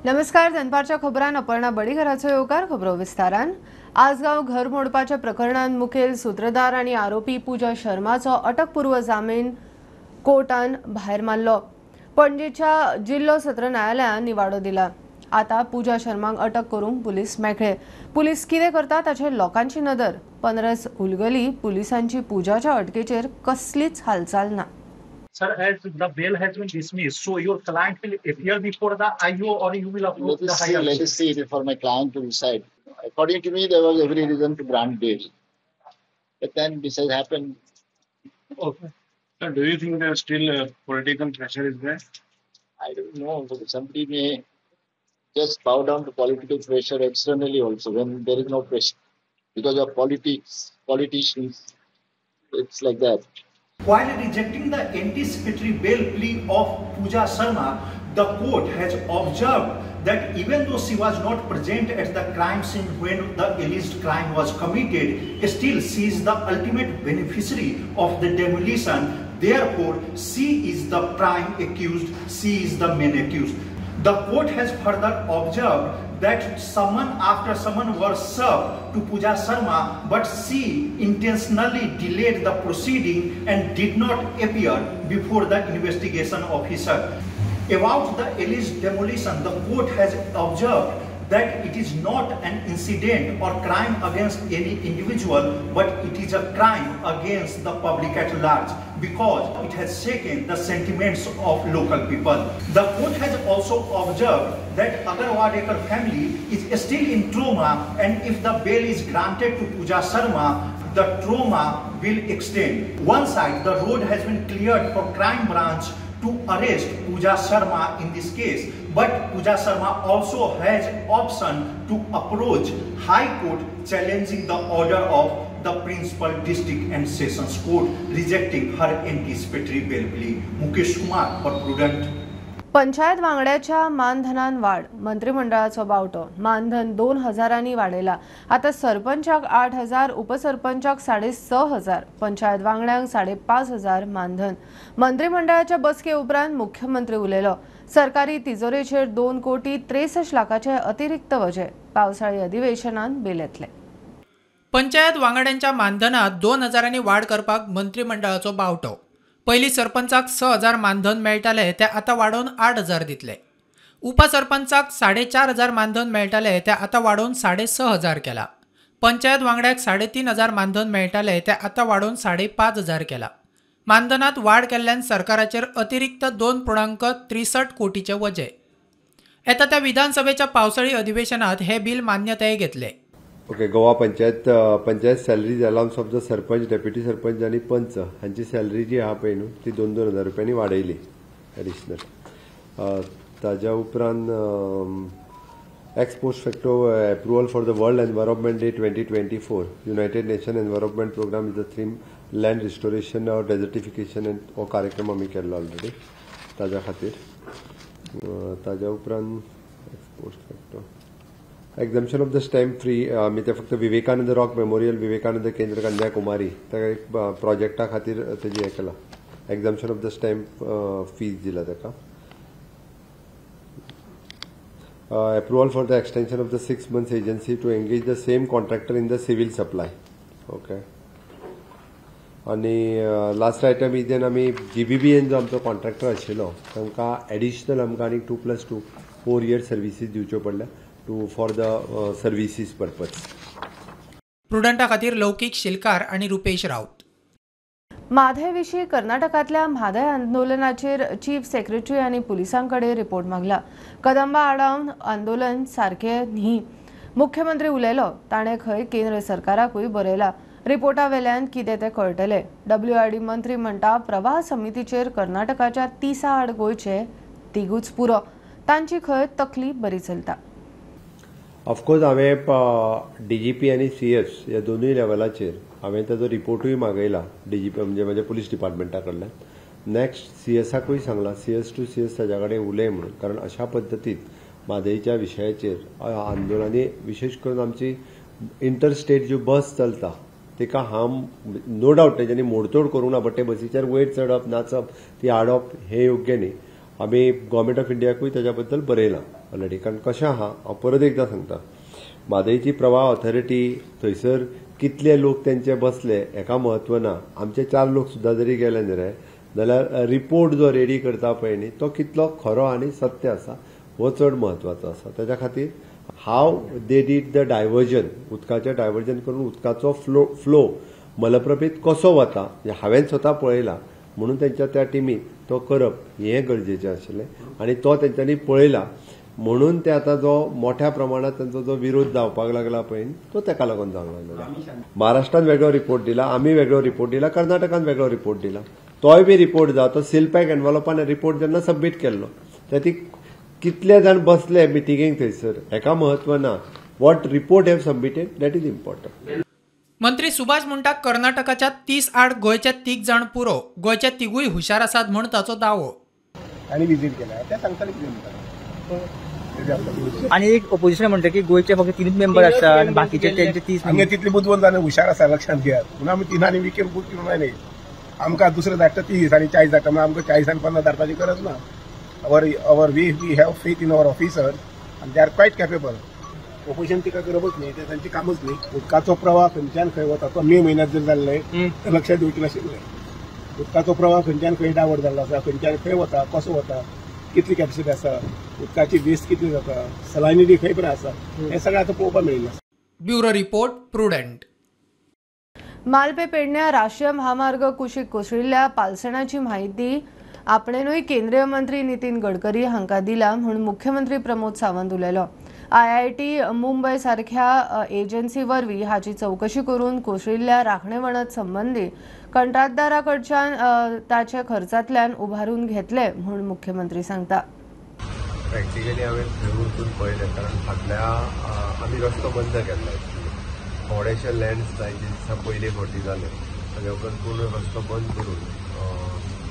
नमस्कार, दनपारच्या खबरान अपर्णा बडीघराचो येवकार. खबरो विस्तारान. आजगांव घर मोडपाच्या प्रकरणात मुखेल सूत्रधार आणि आरोपी पूजा शर्माचो अटकपूर्व जामीन कोर्टान भायर मारलो. पणजेच्या जिल्लो सत्र न्यायालयान निवाडो दिला. आता पूजा शर्माक अटक करूंक पुलीस मेकळे. पुलीस कितें करता ताचेर लोकांची नदर. पंद्रस उलगली पुलिसांची पूजाच्या अटकेचेर कसलीच हालचाल ना. Sir, as the bail has been dismissed, so your client will appear before the IO or you will approach the higher? Let us see, it is for my client to decide. According to me, there was every reason to grant bail. But then this has happened. Okay. Sir, do you think there is still political pressure is there? I don't know. Somebody may just bow down to political pressure externally also when there is no pressure. Because of politics, politicians, it's like that. While rejecting the anticipatory bail plea of Pooja Sharma, the court has observed that even though she was not present at the crime scene when the alleged crime was committed, still she is the ultimate beneficiary of the demolition. Therefore, she is the prime accused, she is the main accused. The court has further observed that summon after summon were served to Pooja Sharma, but she intentionally delayed the proceeding and did not appear before the investigation officer. About the alleged demolition, the court has observed that it is not an incident or crime against any individual, but it is a crime against the public at large because it has shaken the sentiments of local people. The court has also observed that Agarwadekar family is still in trauma, and if the bail is granted to Pooja Sharma, the trauma will extend. One side, the road has been cleared for crime branch to arrest Pooja Sharma in this case, but Pooja Sharma also has option to approach High Court challenging the order of the Principal District and Sessions Court rejecting her anticipatory bail plea. Mukesh Kumar for Prudent. Panchayat वांगड्याच्या मानधनान वाढ. मंत्रिमंडळाचो बावटो. मानधन 2,000 वाडयला. आता सरपंचाक 8,000, उपसरपंचाक 6,500, पंचायत वांगड्यांक 5,500 मानधन. मंत्रिमंडळाच्या बसके उपरांत मुख्यमंत्री उलयलो. सरकारी तिजोरेचेर 2,63,00,000 अतिरिक्त वजे. पावसाळी अधिवेशनान बिल येतले. पंचायत वांगड्यांच्या मानधनात 2,000 वाढ करपाक मंत्रिमंडळाचो बावटो. पयलीं सरपंचाक 6,000 मानधन मेळटाले ते आतां वाडोवन 8,000 दितले. उपसरपंचाक 4,500 मानधन मेळटाले ते आतां वाडोवन 6,500 केला. पंचायत वांगड्याक 3,500 मानधन मेळटाले ते आतां वाडोवन 5,500 केला. मानधनात वाड केल्ल्यान सरकाराचेर अतिरिक्त 2.63 कोटीचे वजे. येता त्या विधानसभेच्या पावसाळी अधिवेशनात हे बिल मान्यताय घेतले. Okay, Goa panchayat salaries allowance of the sarpanch, deputy sarpanch आनी पंच हांची सॅलरी जी आहा पळय न्हू ती 2-2 हजार रुपयांनी वाडयली एडिशनल. ताज्या उपरांत ex post facto approval for the World Environment Day 2024. United Nation Environment Programme is the theme land restoration or desertification and हो कार्यक्रम आमी केल्लो ऑलरेडी ताज्या खातीर. ताज्या उपरांत ex post facto exemption of the stamp free आमी ते फक्त विवेकानंद रॉक मेमोरियल, विवेकानंद केंद्र कन्याकुमारी ताका एक प्रोजेक्टा खातीर तेजी हें केलां. Exemption of the stamp fees दिला ताका. Approval for the extension of the 6 months agency to engage the same contractor in the civil supply. Okay, आनी लास्ट आयटम is आमी GBBN जो आमचो कॉन्ट्रॅक्टर आशिल्लो तांकां एडिशनल आमकां आनीक 2+2 4 year services दिवच्यो पडल्या to for the services purpose. प्रुडंटा खातीर लौकीक शिलकार आनी रुपेश राऊत. म्हादय विशीं कर्नाटकांतल्या म्हादय आंदोलनाचेर चीफ सेक्रेटरी आनी पुलिसां कडेन रिपोर्ट मागला. कदंबा आडावन आंदोलन सारकें न्ही. मुख्यमंत्री उलयलो. ताणें खंय केंद्र सरकाराकूय बरयला. रिपोर्टा वेल्यान कितें तें कळटलें. WID मंत्री म्हणटा प्रवाह समितीचेर कर्नाटकाच्या 30 आड गोंयचे तिगूच पुरो. तांची खंय तकली बरी चलता. ऑफकोर्स हांवें DGP आनी CS ह्या दोनूय लेवलाचेर हांवें ताजो रिपोर्टूय मागयला DGP म्हणजे म्हज्या पुलीस डिपार्टमेंटा कडल्यान. नेक्स्ट CSाकूय सांगला CS to CS ताज्या कडेन उलय म्हणून, कारण अशा पद्दतीन म्हादयच्या विशयाचेर आंदोलनांनी विशेश करून आमची इंटर स्टेट ज्यो बस चलता तिका हार्म नो डावट तेंच्यांनी मोडतोड करूंक ना, बट ते बसीचेर वयर चडप नाचप ती हाडप हें योग्य न्ही. आमी गव्हर्मेंट ऑफ इंडियाकूय ताज्या बद्दल बरयलां ऑलरेडी. कारण कशें आहा हांव परत एकदां सांगता, म्हादयची प्रवाह ऑथॉरिटी थंयसर कितले लोक तेंचे बसले हेका म्हत्व ना. आमचे 4 लोक सुद्दां जरी गेले न्ही रे जाल्यार रिपोर्ट जो रेडी करता पळय न्ही तो कितलो खरो आनी सत्य आसा हो चड म्हत्वाचो आसा. ताच्या खातीर how they did the diversion, उदकाचें डायवर्जन करून उदकाचो फ्लो मलप्रभेत कसो वता हें हांवें स्वता पळयलां, म्हणून तेंच्या त्या टिमीन तो करप हें गरजेचें आशिल्लें आनी तो तेंच्यांनी पळयला म्हणून ते आतां जो मोठ्या प्रमाणात तांचो जो विरोध जावपाक लागला पळय तो तेका लागून जावंक लागला. महाराष्ट्रान वेगळो रिपोर्ट दिला, आमी वेगळो रिपोर्ट दिला, कर्नाटकान वेगळो रिपोर्ट दिला. तोय बी रिपोर्ट जाता तो सील पॅक एनवलपान रिपोर्ट जेन्ना सबमीट केल्लो ते ती कितले जाण बसले मिटिंगेक थंयसर हेका म्हत्व ना. What report have submitted that is important. मंत्री सुभाष म्हणटा कर्नाटकाच्या 30 आड गोंयच्या 3 जाण पुरो, गोंयच्या तिगूय हुशार आसात म्हूण ताचो दावो. आनी विजीट केला ते सांगताले कितें म्हणटा. आनी एक ओपोजिशन म्हणटा की गोंयचे फक्त 3 मेंबर आसता आनी बाकीचे तेंचे 30. आमगे तितली बुदवंत आनी हुशार आसा लक्षांत घेयात. म्हणून आमी तिनांनी विकेट बूक न्ही. आमकां दुसरे धाडटा 30 आनी 40 धाडटा, म्हणून आमकां 40 आनी 50 धाडपाची गरज ना. Our we have faith in our officer आनी they are quite capable. Opposition टिका करपच न्ही, ते तांचें कामच न्ही. उदकाचो प्रवाह खंयच्यान खंय वता तो मे म्हयन्यांत जर जाल्लें तर लक्षात दिवचें नाशिल्लें. उदकाचो प्रवाह खंयच्यान खंय डायवर्ट जाल्लो आसा, खंयच्यान खंय वता, कसो वता, कितली कॅपॅसिटी आसा, उदकाची वेस्ट कितली जाता, सलायनिटी खंय पर्यंत आसा, हें सगळें आतां पळोवपाक मेळिल्लें आसा. Bureau report, Prudent. Malpe पेडण्या राष्ट्रीय महामार्ग कुशीक कोसळिल्ल्या पालसणाची म्हायती आपणेनूय केंद्रीय मंत्री नितीन गडकरी हांकां दिला म्हूण मुख्यमंत्री प्रमोद सावंत उलयलो. IIT Mumbai सारख्या एजन्सी वरवीं हाची चवकशी करून कोसळिल्ल्या राखणे वणत संबंदी कंत्राटदारा कडच्यान ताचे खर्चांतल्यान उबारून घेतले म्हूण मुख्यमंत्री सांगता. प्रॅक्टिकली हांवें थंय वचून पळयलें, कारण फाटल्या आमी रस्तो बंद केल्लो. थोडेशे लँडस्लायड जे दिसा पयले फावटी जाले ताज्या उपरांत पूर्ण रस्तो बंद करून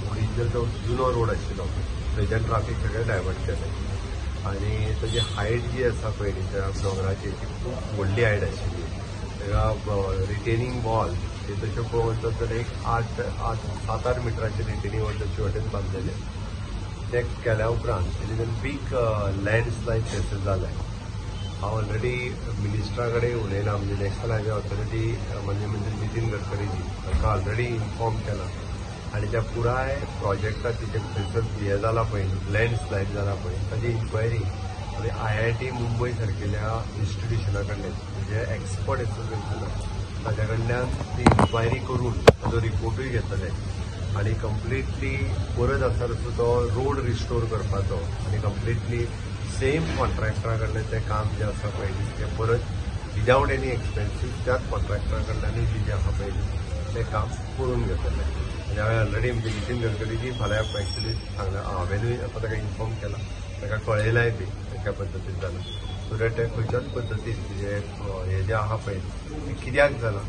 ओरिजिनल जो जुनो रोड आशिल्लो थंयच्यान ट्राफीक सगळें डायवर्ट केलें. आनी ताजी हायट जी आसा पळय न्ही त्या दोंगराची ती खूब व्हडली हायट आशिल्ली. ताका रिटेनिंग वॉल ते तशें पळोवंक वचत जाल्यार एक 7-8 मिटराचें रिटेनिंग वॉल तशे वटेन बांदलेलें. ते केल्या उपरांत it is a big landslide थंयसर जालें. हांव ऑलरेडी मिनिस्टरा कडेन उलयलां, म्हणजे नॅशनल हायवे ऑथॉरिटी माननीय मंत्री नितीन गडकरीजी तांकां ऑलरेडी इन्फॉर्म केलां. आनी त्या पुराय प्रोजेक्टाची जें थंयसर हें जालां पळय लँडस्लायड जाला पळय ताजी इन्क्वायरी आमी IIT Mumbai सारकेल्या इन्स्टिट्युशना कडल्यान म्हणजे एक्सपर्ट एसोसिएशन ताज्या कडल्यान ती इन्क्वायरी करून ताजो रिपोर्टूय घेतले आनी कंप्लिटली परत आसा तसो तो रोड रिस्टोर करपाचो आनी कंप्लिटली सेम कॉन्ट्रॅक्टरा कडल्यान तें काम जें आसा पळय तें परत विदावट एनी एक्सपेन्सीस त्याच कॉन्ट्रॅक्टरा कडल्यानूय जें आसा पळय तें काम करून घेतलें. आनी हांवें ऑलरेडी म्हणजे नितीन गडकरीजी फाल्यां एक्चुली सांगलां, हांवेंनूय आतां ताका इन्फॉर्म केलां, ताका कळयलांय बी त्या पद्दतीन जालां सो that तें खंयच्याच पद्दतीन हें जें आहा पळय तें कित्याक जालां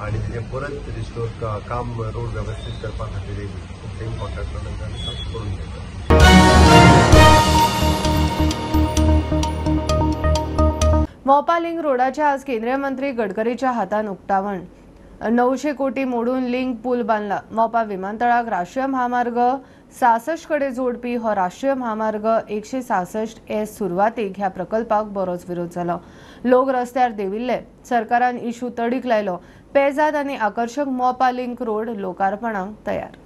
आनी तेजें परत रिस्टोर काम रोड वेवस्थीत करपा खातीर सेम कॉन्ट्रॅक्टरा कडल्यान काम करून घेतलें. मोपा लिंक रोडाच्या आज केंद्रीय मंत्री गडकरीच्या हातान उक्तावण. 900 कोटी मोडून लिंक पूल बांदला. मोपा विमानतळाक राष्ट्रीय महामार्ग 66 कडे जोडपी हो राष्ट्रीय महामार्ग 166S सुरवातीक ह्या प्रकल्पाक बरोच विरोध जालो. लोक रस्त्यार देविल्ले. सरकारान इशू तडीक लायलो. पेजाद आनी आकर्शक मोपा लिंक रोड लोकार्पणाक तयार.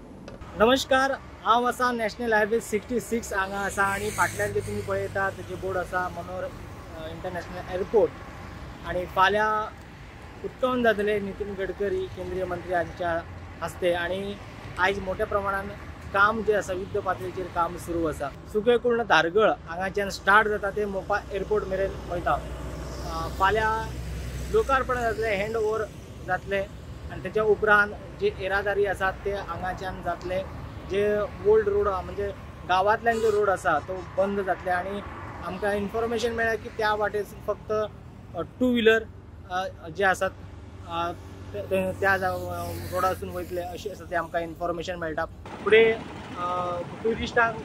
नमस्कार, हांव आसा नॅशनल हायवे 66 हांगा आसा आनी फाटल्यान जे तुमी पळयता तेजे बोर्ड आसा मनोहर इंटरनॅशनल एअरपोर्ट. आनी फाल्यां उक्तावण जातलें नितीन गडकरी केंद्रीय मंत्री हांच्या हस्ते. आनी आयज मोठ्या प्रमाणान काम जें आसा युद्ध पातळीचेर काम सुरू आसा. सुके कुर्ण धारगळ हांगाच्यान स्टार्ट जाता ते मोपा एअरपोर्ट मेरेन वयता. फाल्यां लोकार्पण जातलें, हँड ओवर जातलें आनी तेच्या उपरांत जे येरादारी आसा ते हांगाच्यान जातले. जे ओल्ड रोड म्हणजे गांवांतल्यान जो रोड आसा तो बंद जातले. आनी आमकां इन्फॉर्मेशन मेळ्ळें की त्या वाटेर फक्त टू व्हिलर जे आसात त्या रोडासून वयतले अशें आसा तें आमकां इन्फॉर्मेशन मेळटा. फुडें ट्युरिस्टांक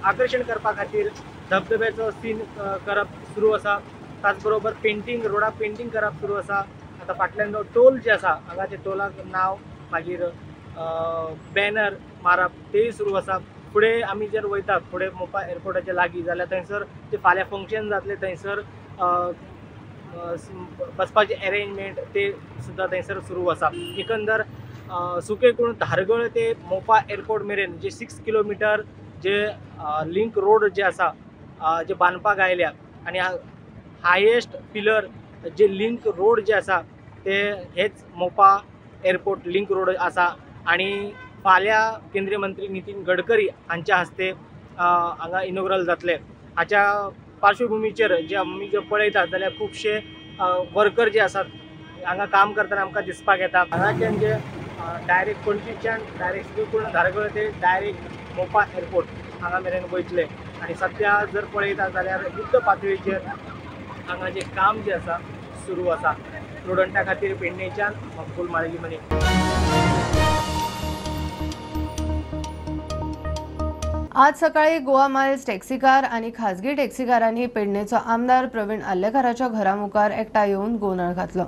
आकर्शण करपा खातीर धबधब्याचो सीन करप सुरू आसा. त्याच बरोबर पेंटींग, रोडाक पेंटींग करप सुरू आसा. आतां फाटल्यान जो टोल जे आसा हांगाचे टोलाक नांव, मागीर बॅनर मारप तेय सुरू आसा. फुडें आमी जर वयता फुडें मोपा एअरपोर्टाच्या लागीं जाल्यार थंयसर जे फाल्यां फंक्शन जातलें थंयसर बसपाचें एरेंजमेंट ते सुद्दां थंयसर सुरू आसा. एकंदर सुकेकूण धारगळ ते मोपा एअरपोर्ट मेरेन जे 6 किलोमिटर जे लिंक रोड जे आसा जे बांदपाक आयल्या आनी हायेस्ट पिलर जे लिंक रोड जे आसा ते हेच मोपा एअरपोर्ट लिंक रोड आसा आनी फाल्यां केंद्रीय मंत्री नितीन गडकरी हांच्या हस्ते हांगा इनॉग्रल जातले. हाच्या पार्श्वभुमीचेर जे आमी जर पळयतात जाल्यार खुबशे वर्कर जे आसात हांगा काम करतना आमकां दिसपाक येता. हांगाच्यान जे डायरेक्ट पणजीच्यान डायरेक्ट सुकेकूर्ण धारगळ ते डायरेक्ट मोपा एअरपोर्ट हांगा मेरेन वयतले आनी सद्या जर पळयता जाल्यार युद्ध पातळीचेर हांगा जे काम जे आसा सुरू आसा. स्टुडंटा खातीर पेडणेच्यान मकबूल माळगी मनी. आज सकाळी गोवा मायल्स टॅक्सीकार आनी खाजगी टॅक्सीकारांनी पेडणेचो आमदार प्रवीण आर्लेकाराच्या घरा मुखार एकठांय येवन गोंदळ घातलो.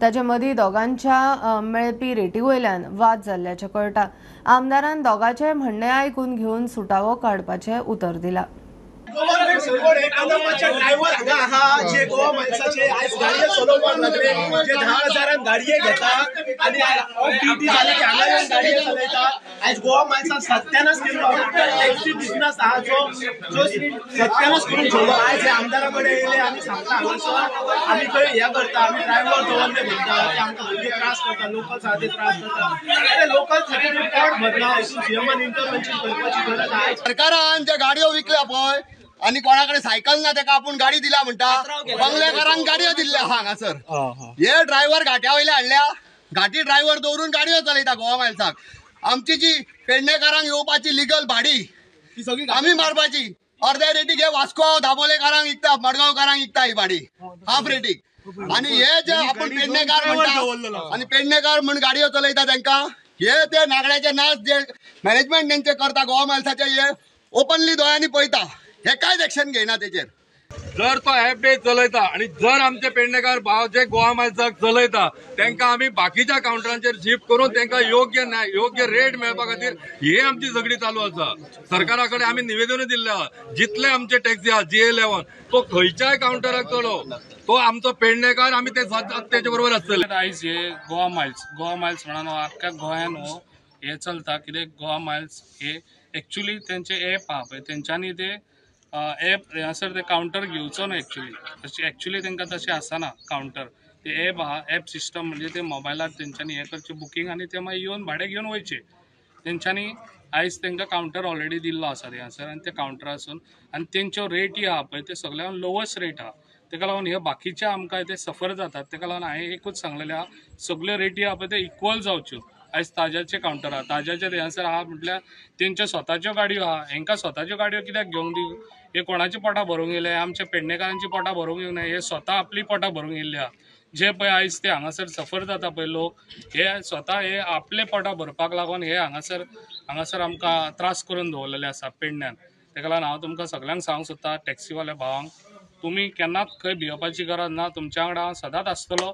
ताचे मदीं दोगांच्या मेळपी रेटी वयल्यान वाद जाल्ल्याचें कळटा. आमदारान दोगांचें म्हणणें आयकून घेवन सुटावो काडपाचें उतर दिलां. ड्रायव्हर हांगा आहा जे गोवा मायल्साचे आयज गाडये चलोवपाक लागले, जे 10,000 गाडये घेता आनी ऑफ ड्युटी जाले की हांगा येवन गाडये चलयता. आयज गोवा मायल्सान सत्यानाश केल्लो टॅक्सी बिझनस आहा जो सत्यानाश करून ठेवलो. आयज हे आमदारा कडेन येयले आमी सांगता हांगासर आमी खंय हें करता, आमी ड्रायव्हर दवरले म्हणटा, ते आमकां भुरगे त्रास करता, लोकल्स आहा ते त्रास करता. अरे लोकल्स खातीर पोट भरना, हितून सीएमान इंटरवेन्शन करपाची गरज आहा. सरकारान ज्या गाडयो विकल्या पळय आनी कोणा कडेन सायकल ना तेका आपूण गाडी दिल्या म्हणटा, बंगलेकारांक गाडयो दिल्ल्या आहा हांगासर. हे ड्रायव्हर घाट्या वयले हाडल्या, घाटी ड्रायव्हर दवरून गाडयो चलयता गोवा मायल्साक. आमची जी पेडणेकारांक येवपाची लिगल भाडी ती सगळी आमी मारपाची, अर्ध्या रेटीक हे वास्को दाबोलेकारांक विकता, मडगांवकारांक विकता ही भाडी हाफ रेटीक. आनी हे जे आपूण पेडणेकार म्हणटा आनी पेडणेकार म्हूण गाडयो चलयता तेंकां, हे ते नागड्याचे नाच जे मॅनेजमेंट तेंचे करता गोवा मायल्साचे, हे ओपनली दोळ्यांनी पळयता, हे कांयच एक्शन घेयना तेचेर. जर तो एप डे चलयता आनी जर आमचे पेडणेकार भाव जे गोवा मायल्साक चलयता तेंकां आमी बाकीच्या कावंटरांचेर शिफ्ट करून तेंकां योग्य योग्य रेट मेळपा खातीर हे आमची झगडी चालू आसा. सरकारा कडेन आमी निवेदनूय दिल्लें आहा, जितले आमचे टॅक्सी आहा GA 11 तो खंयच्याय कावंटराक चलो तो आमचो पेडणेकार, आमी ते तेचे बरोबर आसतले. आयज हे गोवा मायल्स, गोवा मायल्स म्हणून आख्ख्या गोंयान हो हे चलता कित्याक गोवा मायल्स हे एक्चुली तेंचे एप आहा पळय, तेंच्यांनी ते एप हांगासर ते कावंटर घेवचो न्हू एक्चुली, तशें एक्चुली तांकां तशें आसना कावंटर, ते एप आहा, एप सिस्टम म्हणजे ते मोबायलार तेंच्यांनी हें करचें बुकींग आनी ते मागीर येवन भाडें घेवन वयचें. तेंच्यांनी आयज तांकां कावंटर ऑलरेडी दिल्लो आसा हांगासर आनी ते कावंटरासून आनी तेंच्यो रेटी आहा पळय ते सगळ्यान लोवस्ट रेट आहा, तेका लागून हे बाकीचे आमकां ते सफर जातात. तेका लागून हांवें एकूच सांगलेलें आहा, सगल्यो रेटी आहा पळय ते इक्वल जावच्यो. आयज ताज्याचे कावंटर आहा, ताज्याचे हांगासर आहा म्हटल्यार तेंच्यो स्वताच्यो गाडयो आहा, हेंकां स्वताच्यो गाडयो कित्याक घेवंक दी? हे कोणाची पोटां भरूंक येयले? आमच्या पेडणेकारांची पोटां भरूंक येवंक ना, हे स्वता आपली पोटां भरूंक येयल्ले आहा. जे पळय आयज ते हांगासर सफर जाता पळय लोक, हे स्वता हे आपले पोटां भरपाक लागून हे हांगासर हांगासर आमकां त्रास करून दवरलेले आसा पेडण्यान. तेका लागून हांव तुमकां सगल्यांक सांगूंक सोदता टॅक्सीवाल्या भावांक, तुमी केन्नाच खंय भियोवपाची गरज ना, तुमच्या वांगडा हांव सदांच आसतलो.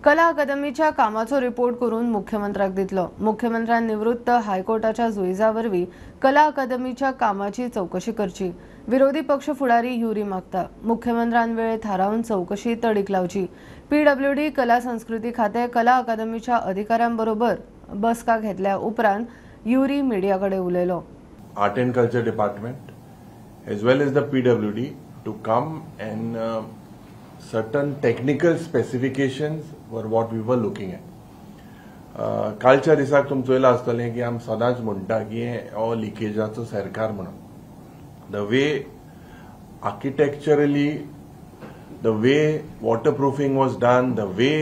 कला अकादमीच्या कामाचो रिपोर्ट करून मुख्यमंत्र्याक दितलो. मुख्यमंत्र्यान निवृत्त हायकोर्टाच्या जुईजा वरवीं कला अकादमीच्या कामाची चवकशी करची, विरोधी पक्ष फुडारी युरी मागता. मुख्यमंत्र्यान वेळ थारावन चवकशी तडीक लावची. पीडब्ल्यूडी कला संस्कृती खाते कला अकादमीच्या अधिकाऱ्यांबरोबर बसका घेतल्या उपरांत युरी मीडिया कडेन उलयलो. Art and culture department as well as the PWD to come and certain technical specifications were what we were looking at. कालच्या दिसाक तुम चोयलां आसतलें की आमी सदांच म्हणटा की हो लिकेजाचो सरकार म्हणून. The way architecturally, the way waterproofing was done, the way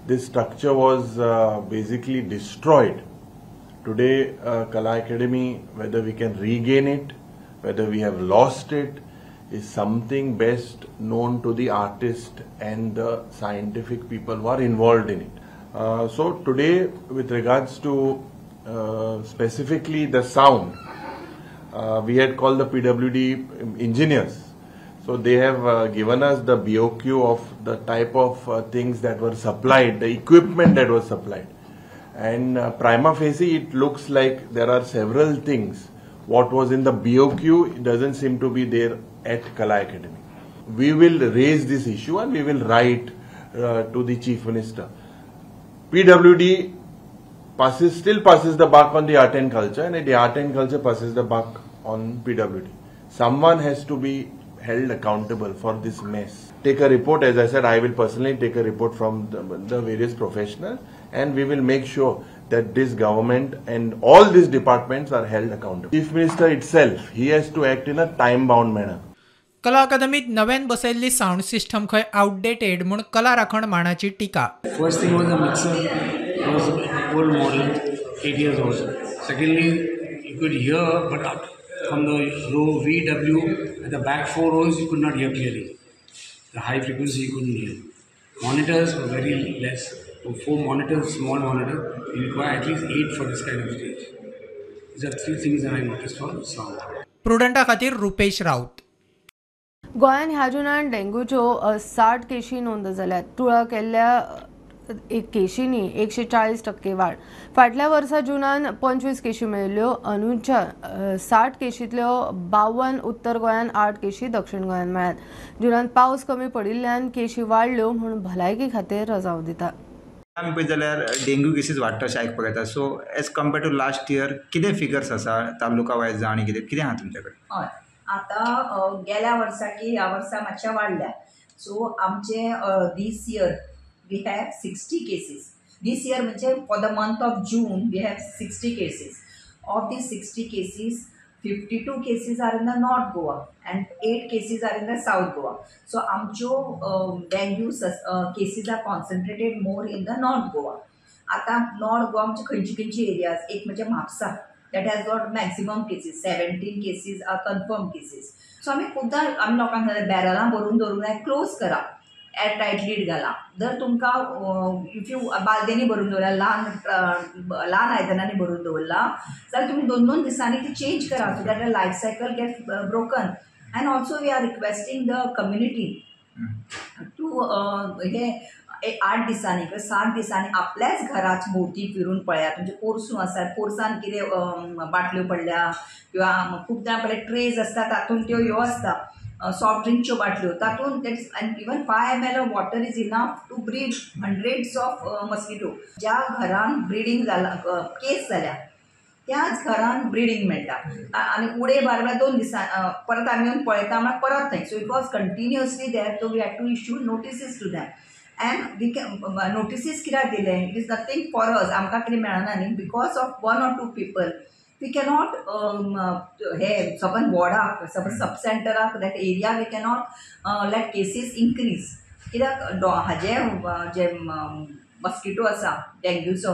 this structure was basically destroyed. Today, Kala Academy, whether we can regain it, whether we have lost it, is something best known to the artist and the scientific people who are involved in it. So today, with regards to specifically the sound, we had called the PWD engineers. So they have given us the BOQ of the type of things that were supplied, the equipment that was supplied. And prima facie it looks like there are several things. What was in the BOQ doesn't seem to be there at Kala Academy. We will raise this issue and we will write to the Chief Minister. PWD still passes the buck on the art and culture, and the art and culture passes the buck on PWD. Someone has to be held accountable for this mess. Take a report, as I said, I will personally take a report from the various professionals, and we will make sure that this government and all these departments are held accountable. Chief Minister itself, he has to act in a time-bound manner. कला अकादमीत नव्यान बसयल्ली sound system खंय outdated म्हूण कला राखण माणाची टीका. First thing was the mixer was old model, 8 years old. Secondly, you could hear but up from the row VW at the back 4 rows you could not hear clearly. The high frequency you couldn't hear. Monitors were very less. So 4 monitors, small monitor, you require at least 8 for this kind of stage. These are 3 things that I noticed for sound. प्रुडंटा खातीर रुपेश राऊत. गोंयांत ह्या जुनान डेंग्यूच्यो 60 केशी नोंद जाल्यात. तुळा केल्ल्या एक केशींनी 140% वाड. फाटल्या वर्सा जुनान 25 केशी मेळिल्ल्यो. अंदूच्या 60 केशींतल्यो 52 उत्तर गोंयांत, 8 केशी दक्षिण गोंयांत मेळ्ळ्यात. जुनान पावस कमी पडिल्ल्यान केशी वाडल्यो म्हूण भलायकी खातें रजांव दिता. आमी पळयत जाल्यार डेंग्यू केसीस वाडटा अशें आयकपाक येता. So as compare to last year कितें फिगर्स आसा तालुका वायज जावं आनी कितें कितें आहा तुमचे कडेन? हय, आतां गेल्या वर्सा की ह्या वर्सा मातशें वाडल्या. सो आमचे this year we have 60 cases. This year म्हणजे for the month of June we have 60 cases. Of these 60 cases, 52 cases are in the North Goa and 8 cases are in the South Goa. So आमच्यो dengue cases are concentrated more in the North Goa. आतां north Goa म्हणजे खंयची खंयची areas, एक म्हणजे Mapusa, that has got maximum cases, 17 cases are confirm cases. So आमी खुबदां आमी लोकांक सांगता बॅरलां भरून दवरूंक जाय, क्लोज करा, एअर टायट लीड घाला. जर तुमकां if you बालदेनी भरून दवरला, ल्हान ल्हान आयदनांनी भरून दवरला जाल्यार तुमी 2-2 दिसांनी ती चेंज करा, so that the life cycle get broken. And also we are requesting the community to हे 8 दिसांनी किंवा 7 दिसांनी आपल्याच घराच भोंवती फिरून पळयात. म्हणजे पोरसूं आसा, पोरसान कितें बाटल्यो पडल्या किंवा खुबदां पळय ट्रेज आसता तातूंत त्यो ह्यो आसता सॉफ्ट ड्रिंकच्यो बाटल्यो, तातूंत and even 5 ml of water is enough to breed hundreds of mosquito. ज्या घरान ब्रिडींग जाला, केस जाल्या त्याच घरान ब्रिडींग मेळटा आनी उडे भार म्हळ्यार 2 दिसां परत आमी येवन पळयता म्हळ्यार परत थंय. So it was continuously there, so we had to issue notices to them. And we can notices कित्याक दिले, it is nothing for us, आमकां कितें मेळना न्ही, because of 1 or 2 people we cannot hey suppose वॉर्डाक, सपोज सब सेंटराक, that area we cannot let cases increase. कित्याक हाजे जे मस्किटो आसा डेंग्यूचो,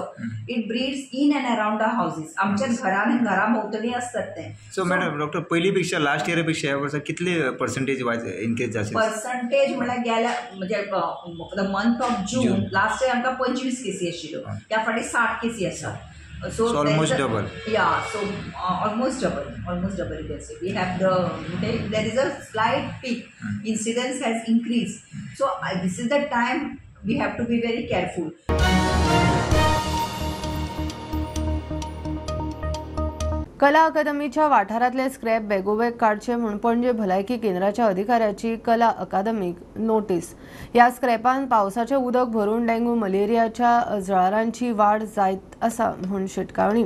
it breeds in and around the houses. आमच्या घरान घरा भोंवतणी आसतात ते. सो मॅडम डॉक्टर, पयलीं पेक्षा लास्ट इयरा पेक्षा ह्या वर्सा कितले पर्संटेज वायज इनक्रीज जाता? पर्संटेज म्हळ्यार गेल्या म्हणजे the month of June last year आमकां 25 केसी आशिल्ल्यो, त्या फावटी 60 केसी आसा. So almost double. Yeah, so almost double you can say. We have there is a slight peak. Incidence has increased. So this is the time we have to be very careful. कला अकादमीच्या वाठारांतले scrap बेगोबेग काडचे म्हूण पणजे भलायकी केंद्राच्या अधिकाऱ्याची कला अकादमीक नोटीस. ह्या स्क्रॅपान पावसाचें उदक भरून डेंग्यू मलेरियाच्या जळारांची वाड जायत आसा म्हूण शिटकावणी.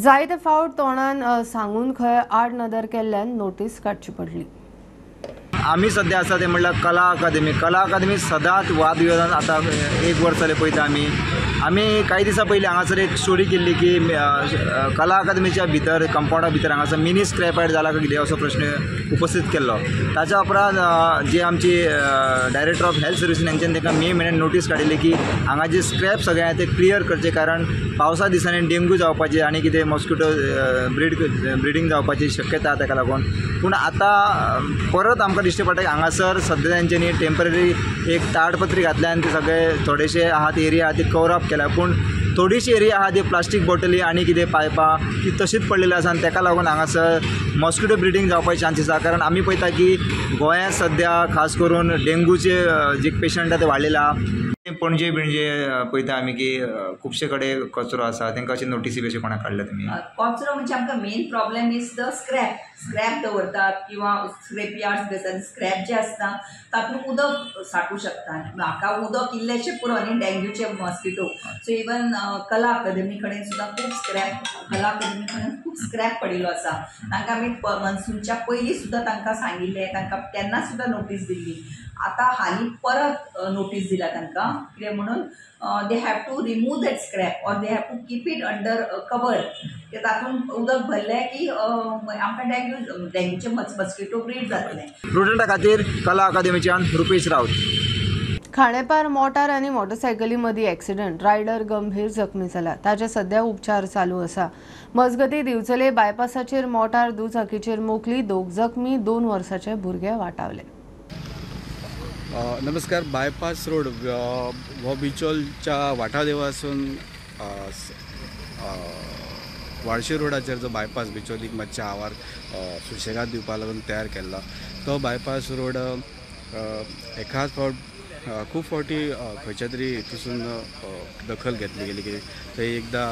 जायते फावट तोंडान सांगून खंय आड नदर केल्ल्यान नोटीस काडची पडली. आमी सद्या आसा ते म्हणल्यार कला अकादमी. कला अकादमी सदांच वादविवादान आतां एक वर्स जालें पळयता आमी. आमी कांय दिसां पयलीं हांगासर एक स्टोरी केल्ली की कला अकादमीच्या भितर कंपावंडा भितर हांगासर मिनी स्क्रॅप यार्ड जाला काय कितें असो प्रश्न उपस्थीत केल्लो. ताच्या उपरांत जी आमची डायरेक्टर ऑफ हेल्थ सर्विसीस हांच्यान तांकां मे म्हयन्यान नोटीस काडिल्ली की हांगा जे स्क्रॅप सगळे आहा ते क्लियर करचे, कारण पावसा दिसांनी डेंग्यू जावपाची आनी कितें मॉस्किटो ब्रिडींग जावपाची शक्यता ताका लागून. पूण आतां परत आमकां दिश्टी पडटा की हांगासर सद्या तेंच्यांनी टेंपररी एक ताडपत्री घातल्या आनी ते सगळे थोडेशे आहा ते एरिया आहा ते कवर अप केल्या, पूण थोडीशी एरिया आहा ती प्लास्टीक बॉटली आनी कितें पायपां ती तशीच पडलेली आसा आनी ताका लागून हांगासर मॉस्किटो ब्रिडींग जावपाचे चान्सीस आसा. कारण आमी पळयता की गोंयांत सद्या खास करून डेंगूचे जे पेशंट आहा ते वाडलेले आहा. पणजे बिणजे पळयता आमी की खुबशे कडेन कचरो आसा, तांकां अशे नोटीसी बी अशें कोणाक काडल्या तुमी? कचरो म्हणजे आमकां main problem is the scrap. Scrap दवरतात किंवा स्क्रॅप यार्ड्स बी आसा, स्क्रॅप जे आसता तातूंत उदक साठू शकता. म्हाका उदक इल्लेशें पुरो न्ही डेंग्यूचे मॉस्किटो. सो इवन कला अकादमी कडेन सुद्दां खूब स्क्रॅप, कला अकादमी कडेन खूब स्क्रॅप पडिल्लो आसा. तांकां आमी मनसूनच्या पयलीं सुद्दां तांकां सांगिल्लें, तांकां तेन्ना सुद्दां नोटीस दिल्ली. आतां हालीं परत नोटीस दिला तांकां, कितें म्हणून they have to remove that scrap or they have to keep it under cover. तातूंत उदक भरलें की आमकां डेंग्यूचे मस्किटो ब्रीड जातले. प्रुडंटा खातीर कला अकादमीच्यान रुपेश राऊत. खाणेपार मोटार आनी मोटरसायकली मदीं एक्सिडंट, रायडर गंभीर जखमी जाला, ताचे सध्या उपचार चालू आसा. मजगतीं दिवचले बायपासाचेर मोटार दुचाकीचेर मोखली, 2 जखमी, 2 वर्साचे भुरगे वाटावले. नमस्कार. बायपास रोड हो बिचोलच्या वाठादेवासून वाळशी रोडाचेर जो बायपास बिचोलीक मातशें आवार सुशेगाद दिवपा लागून तयार केल्लो तो बायपास रोड एकाच फावट खूब फावटी खंयच्या तरी हितूसून दखल घेतली गेली की थंय एकदां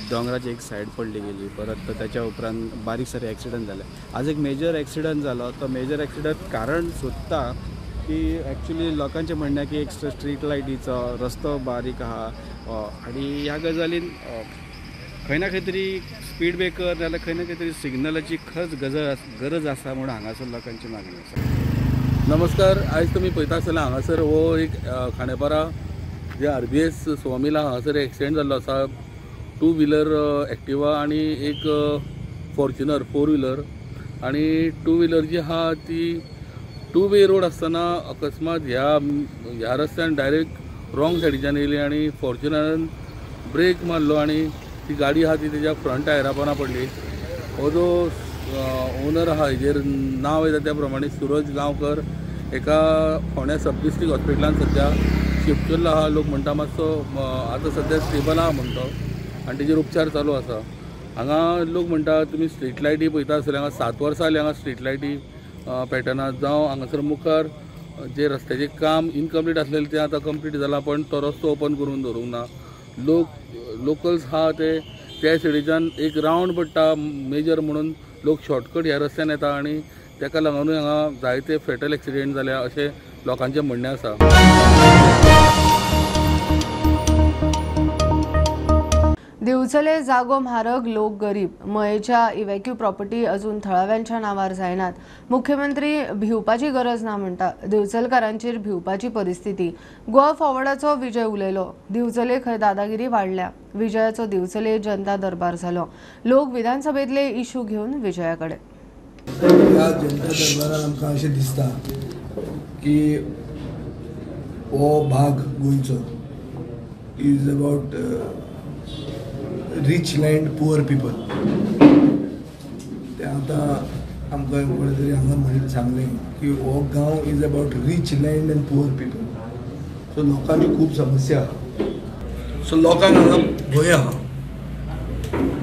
दोंगराची एक सायड पडली गेली, परत त्याच्या उपरांत बारीक सारीक एक्सिडंट जाले. आज एक मेजर एक्सिडंट जालो, तो मेजर एक्सिडंट कारण सोदता की एक्चुअली लोकांचें म्हणणें की एक स्ट्रीट लायटीचो रस्तो बारीक आहा आनी ह्या गजालीन खंय ना खंय तरी स्पीड ब्रेकर नाजाल्यार खंय ना खंय तरी सिग्नलाची खरंच गरज आसा म्हणून हांगासर लोकांची मागणी आसा. नमस्कार. आयज तुमी पळयता आसतना हांगासर हो एक खांडेपारा जे RBS स्वामीला हांगासर एक्सिडेंट जाल्लो आसा. 2 व्हिलर एक्टिवा आनी एक फॉर्च्युनर 4 व्हिलर आनी 2 व्हिलर जी आहा ती 2 वे रोड आसतना अकस्मात ह्या रस्त्यान डायरेक्ट रॉंग सायडीच्यान येयली आनी फॉर्च्युनरान ब्रेक मारलो आनी ती गाडी आहा ती तेज्या फ्रंट टायरा पोंदा पडली. हो जो ओनर आहा हेजेर नांव येता त्या प्रमाणे सुरज गांवकर एका फोंड्या सब डिस्ट्रिक्ट हॉस्पिटलान सद्या शिफ्ट केल्लो आहा. लोक म्हणटा मातसो आतां सद्या स्टेबल आहा म्हणटा आनी तेजेर उपचार चालू आसा. हांगा लोक म्हणटा तुमी स्ट्रीट लायटी पळयता आसतले, हांगा 7 वर्सां जालीं हांगा स्ट्रीट लायटी पेटना, जावं हांगासर मुखार जे रस्त्याचें काम इनकम्प्लीट आसलेलें तें आतां कंप्लीट जालां, पण तो रस्तो ओपन करून दवरूंक ना. लोकल्स आहा ते त्या सायडीच्यान एक रावंड पडटा मेजर म्हणून लोक शॉर्टकट ह्या रस्त्यान येता आनी ताका लागूनय हांगा जायते फेटल एक्सिडेंट जाल्या अशें लोकांचें म्हणणें आसा. दिवचले जागो म्हारग, लोक गरीब. मयेच्या इव्हॅक्यू प्रॉपर्टी अजून थळाव्यांच्या नावार जायनात. मुख्यमंत्री भिवपाची गरज ना म्हणटा. दिवचलकारांचेर भिवपाची परिस्थिती. गोवा फॉरवर्डाचो विजय उलयलो. दिवचले खंय दादागिरी वाडल्या. विजयाचो दिवचले जनता दरबार जालो. लोक विधानसभेतले इशू घेवन विजयाकडे. ह्या जनता दरबारान आमकां अशें दिसता की हो भाग गोंयचो is about rich land poor people. ते आतां आमकां कोणें तरी हांगा म्हणून सांगलें की हो गांव is about rich land and poor people. So लोकांची खूब समस्या आहा. सो लोकांक हांगा भंय आहा,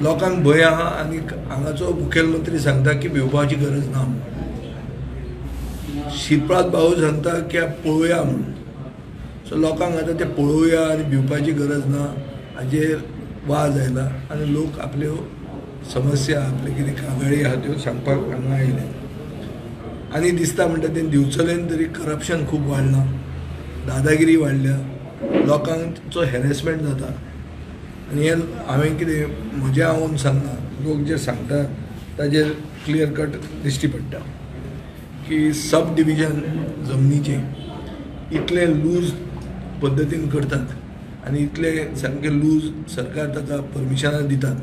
लोकांक भंय आहा आनी हांगाचो मुखेलमंत्री सांगता की भिवपाची गरज ना म्हणून. शिरप्रात भाऊ सांगता की पळोवया म्हणून. सो लोकांक आतां ते पळोवया आनी भिवपाची गरज ना हाजेर वाज आयला आनी लोक आपल्यो समस्या, आपले कितें कागाळी आहा त्यो सांगपाक हांगा आयले. आनी दिसता म्हणटा तें दिवचलेन तरी करप्शन खूब वाडलां, दादागिरी वाडल्या, लोकांचो हॅरेसमेंट जाता. आनी हें हांवें कितें म्हजें हांव सांगना, लोक जे सांगता ताजेर क्लियर कट दिश्टी पडटा की सब डिविजन जमनीचें इतलें लूज पद्दतीन करतात आनी इतले सामके लूज सरकार ताका परमिशनां दितात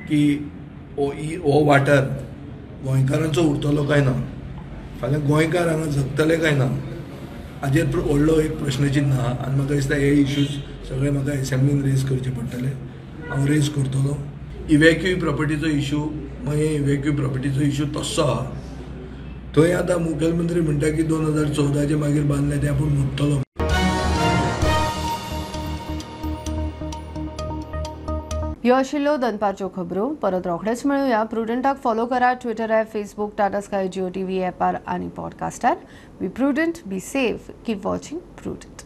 की हो वाठार गोंयकारांचो उरतलो काय ना, फाल्यां गोंयकार हांगा जगतले काय ना, हाजेर व्हडलो एक प्रश्नचिन्न आहा. आनी म्हाका दिसता हे इश्यूज सगळे म्हाका एसेंब्लीन रेज करचे पडटले, हांव रेज करतलो. इव्हॅक्यू प्रॉपर्टीचो इशू, मागीर इव्हॅक्यू प्रॉपर्टीचो इशू तस्सो आहा. थंय आतां मुखेलमंत्री म्हणटा की 2014 मागीर बांदलें तें आपूण मोडटलो. ह्यो आशिल्ल्यो दनपारच्यो खबरो. परत रोखडेच मेळुया. प्रुडंटाक फॉलो करा Twitter app, Facebook, Tata Sky, Jio TV ॲपार आनी पॉडकास्टार. Be prudent, be safe, keep watching Prudent.